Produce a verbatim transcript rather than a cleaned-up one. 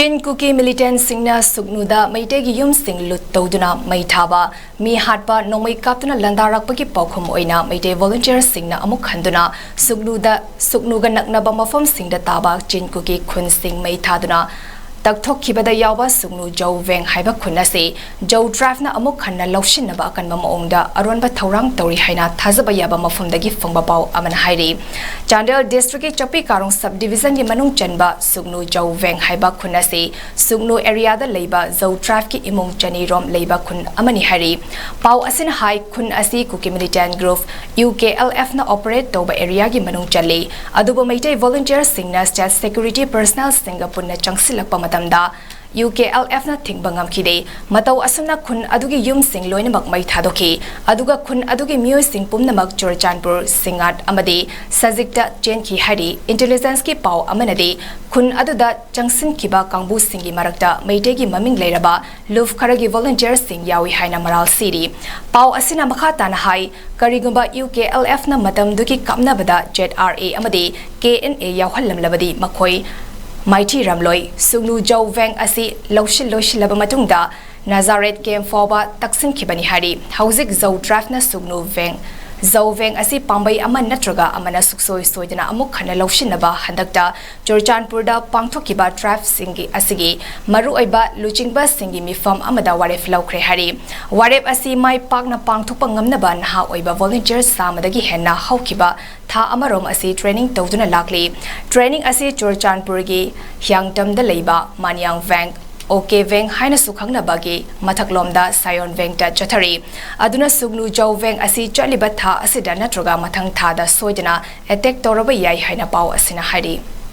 ꯆꯤꯟ ꯀꯨꯀꯤ ꯃꯤꯂꯤꯇꯦꯟꯠꯁꯤꯡꯅ ꯁꯨꯛꯅꯨꯗ ꯃꯩꯇꯩꯒꯤ ꯌꯨꯝꯁꯤꯡ ꯂꯨꯠ ꯇꯧꯗꯨꯅ ꯃꯩ ꯊꯥꯕ, ꯃꯤ ꯍꯥꯠꯄ, ꯅꯣꯡꯃꯩ ꯀꯥꯞꯇꯨꯅ ꯂꯥꯟꯗꯥꯔꯛꯄꯒꯤ ꯄꯥꯎꯈꯨꯝ ꯑꯣꯏꯅ ꯃꯩꯇꯩ ꯚꯣꯂꯨꯟꯇꯤꯌꯔꯁꯤꯡꯅ ꯑꯃꯨꯛ ꯍꯟꯗꯨꯅ ꯁꯨꯛꯅꯨꯗ, ꯁꯨꯛꯅꯨꯒ ꯅꯛꯅꯕ ꯃꯐꯝꯁꯤꯡꯗ ꯇꯥꯕ ꯆꯤꯟ ꯀꯨꯀꯤ ꯈꯨꯟꯁꯤꯡ ꯃꯩ ꯊꯥꯗꯨꯅ ꯇꯛꯊꯣꯛꯈꯤꯕꯗ ꯌꯥꯎꯕ ꯁꯨꯛꯅꯨ ꯖꯧ ꯚꯦꯡ ꯍꯥꯏꯕ ꯈꯨꯟ ꯑꯁꯤ ꯖꯧ ꯇ꯭ꯔꯥꯏꯕꯅ ꯑꯃꯨꯛ ꯍꯟꯅ ꯂꯧꯁꯤꯟꯅꯕ ꯑꯀꯟꯕ ꯃꯑꯣꯡꯗ ꯑꯔꯣꯟꯕ ꯊꯧꯔꯥꯡ ꯇꯧꯔꯤ ꯍꯥꯏꯅ ꯊꯥꯖꯕ ꯌꯥꯕ ꯃꯐꯝꯗꯒꯤ ꯐꯪꯕ ꯄꯥꯎ ꯑꯃꯅ ꯍꯥꯏꯔꯤ꯫ ꯆꯥꯟꯗꯦꯜ ꯗꯤꯁꯇ꯭ꯔꯤꯛꯀꯤ ꯆꯞꯄꯤ ꯀꯥꯔꯣꯡ ꯁꯕ ꯗꯤꯕꯤꯖꯟꯒꯤ ꯃꯅꯨꯡ ꯆꯟꯕ ꯁꯨꯛꯅꯨ ꯖꯧ ꯚꯦꯡ ꯍꯥꯏꯕ ꯈꯨꯟ ꯑꯁꯤ ꯁꯨꯛꯅꯨ ꯑꯦꯔꯤꯌꯥꯗ ꯂꯩꯕ ꯖꯧ ꯇ꯭ꯔꯥꯏꯕꯀꯤ ꯏꯃꯨꯡ ꯆꯅꯤ ꯔꯣꯝ ꯂꯩꯕ ꯈꯨꯟ ꯑꯃꯅꯤ ꯍꯥꯏꯔꯤ꯫ ꯄꯥꯎ ꯑꯁꯤꯅ ꯍꯥꯏ, ꯈꯨꯟ ꯑꯁꯤ Kuki militant group U K L ꯑꯦꯐꯅ ꯑꯣꯄꯔꯦꯠ ꯇꯧꯕ ꯑꯦꯔꯤꯌꯥꯒꯤ ꯃꯅꯨꯡ ꯆꯜꯂꯤ꯫ ꯑꯗꯨꯕꯨ ꯃꯩꯇꯩ ꯚꯣꯂꯨꯟꯇꯤꯌꯔꯁꯤꯡꯅ ꯁ꯭ꯇꯦꯠ ꯁꯦꯀ꯭ꯌꯨꯔꯤꯇꯤ ꯄꯔꯁꯅꯦꯜꯁꯤꯡꯒ ꯄꯨꯟꯅ ꯆꯪꯁꯤꯜꯂꯛꯄ ꯃꯇꯝꯗ ꯌꯨ ꯀꯦ ꯑꯦꯜ ꯑꯦꯐꯅ ꯊꯤꯡꯕ ꯉꯝꯈꯤꯗꯦ꯫ ꯃꯇꯧ ꯑꯁꯨꯝꯅ ꯈꯨꯟ ꯑꯗꯨꯒꯤ ꯌꯨꯝꯁꯤꯡ ꯂꯣꯏꯅꯃꯛ ꯃꯩ ꯊꯥꯗꯣꯛꯈꯤ꯫ ꯑꯗꯨꯒ ꯈꯨꯟ ꯑꯗꯨꯒꯤ ꯃꯤꯑꯣꯏꯁꯤꯡ ꯄꯨꯝꯅꯃꯛ ꯆꯨꯔꯆꯥꯟꯄꯨꯔ, ꯁꯤꯡꯉꯥꯠ ꯑꯃꯗꯤ ꯁꯖꯤꯛꯇ ꯆꯦꯟꯈꯤ ꯍꯥꯏꯔꯤ꯫ ꯏꯟꯇꯦꯂꯤꯖꯦꯟꯁꯀꯤ ꯄꯥꯎ ꯑꯃꯅꯗꯤ ꯈꯨꯟ ꯑꯗꯨꯗ ꯆꯪꯁꯤꯟꯈꯤꯕ ꯀꯥꯡꯕꯨꯁꯤꯡꯒꯤ ꯃꯔꯛꯇ ꯃꯩꯇꯩꯒꯤ ꯃꯃꯤꯡ ꯂꯩꯔꯕ ꯂꯨꯞ ꯈꯔꯒꯤ ꯚꯣꯂꯨꯟꯇꯤꯌꯔꯁꯤꯡ ꯌꯥꯎꯏ ꯍꯥꯏꯅ ꯃꯔꯥꯜ ꯁꯤꯔꯤ꯫ ꯄꯥꯎ ꯑꯁꯤꯅ ꯃꯈꯥ ꯇꯥꯅ ꯍꯥꯏ, ꯀꯔꯤꯒꯨꯝꯕ ꯌꯨ ꯀꯦ ꯑꯦꯜ ꯑꯦꯐꯅ ꯃꯇꯝꯗꯨꯒꯤ ꯀꯥꯞꯅꯕꯗ ꯖꯦꯗ ꯑꯥꯔ ꯑꯦ ꯑꯃꯗꯤ ꯀꯦ ꯑꯦꯟ ꯑꯦ ꯌꯥꯎꯍꯜꯂꯝꯂꯕꯗꯤ ꯃꯈꯣꯏ ꯃꯥꯏꯊꯤꯔꯝꯂꯣꯏ꯫ ꯁꯨꯛꯅꯨ ꯖꯧ ꯚꯦꯡ ꯑꯁꯤ ꯂꯧꯁꯤꯜ-, ꯂꯣꯏꯁꯤꯜꯂꯕ ꯃꯇꯨꯡꯗ ꯅꯥꯖꯥꯔꯦꯠ ꯀꯦꯝꯞ ꯐꯥꯎꯕ ꯇꯛꯁꯤꯟꯈꯤꯕꯅꯤ ꯍꯥꯏꯔꯤ꯫ ꯍꯧꯖꯤꯛ ꯖꯧ ꯇ꯭ꯔꯥꯏꯕꯅ ꯁꯨꯛꯅꯨ ꯚꯦꯡ, ꯖꯧ ꯚꯦꯡ ꯑꯁꯤ ꯄꯥꯝꯕꯩ ꯑꯃ ꯅꯠꯇ꯭ꯔꯒ ꯑꯃꯅ ꯁꯨꯛꯁꯣꯏ ꯁꯣꯏꯗꯅ ꯑꯃꯨꯛ ꯍꯟꯅ ꯂꯧꯁꯤꯟꯅꯕ ꯍꯟꯗꯛꯇ ꯆꯨꯔꯆꯥꯟꯄꯨꯔꯗ ꯄꯥꯡꯊꯣꯛꯈꯤꯕ ꯇ꯭ꯔꯥꯏꯕꯁꯤꯡꯒꯤ ꯑꯁꯤꯒꯤ ꯃꯔꯨꯑꯣꯏꯕ ꯂꯨꯆꯤꯡꯕꯁꯤꯡꯒꯤ ꯃꯤꯐꯝ ꯑꯃꯗ ꯋꯥꯔꯦꯞ ꯂꯧꯈ꯭ꯔꯦ ꯍꯥꯏꯔꯤ꯫ ꯋꯥꯔꯦꯞ ꯑꯁꯤ ꯃꯥꯏ ꯄꯥꯛꯅ ꯄꯥꯡꯊꯣꯛꯄ ꯉꯝꯅꯕ ꯅꯍꯥ ꯑꯣꯏꯕ ꯚꯣꯂꯨꯟꯇꯤꯌꯔ ꯆꯥꯝꯃꯗꯒꯤ ꯍꯦꯟꯅ ꯍꯧꯈꯤꯕ ꯊꯥ ꯑꯃꯔꯣꯝ ꯑꯁꯤ ꯇ꯭ꯔꯦꯅꯤꯡ ꯇꯧꯗꯨꯅ ꯂꯥꯛꯂꯤ꯫ ꯇ꯭ꯔꯦꯅꯤꯡ ꯑꯁꯤ ꯆꯨꯔꯆꯥꯟꯄꯨꯔꯒꯤ ꯍꯤꯌꯥꯡꯇꯝꯗ ꯂꯩꯕ ꯃꯥꯟꯌꯥꯡ ꯚꯦꯡ, ꯑꯣ ꯀꯦ ꯚꯦꯡ ꯍꯥꯏꯅꯁꯨ ꯈꯪꯅꯕꯒꯤ ꯃꯊꯛꯂꯣꯝꯗ ꯁꯥꯌꯣꯟ ꯚꯦꯡꯇ ꯆꯠꯊꯔꯤ꯫ ꯑꯗꯨꯅ ꯁꯨꯛꯅꯨ ꯖꯧ ꯚꯦꯡ ꯑꯁꯤ ꯆꯠꯂꯤꯕ ꯊꯥ ꯑꯁꯤꯗ ꯅꯠꯇ꯭ꯔꯒ ꯃꯊꯪ ꯊꯥꯗ ꯁꯣꯏꯗꯅ ꯑꯦꯇꯦꯛ ꯇꯧꯔꯕ ꯌꯥꯏ ꯍꯥꯏꯅ ꯄꯥꯎ ꯑꯁꯤꯅ ꯍꯥꯏꯔꯤ꯫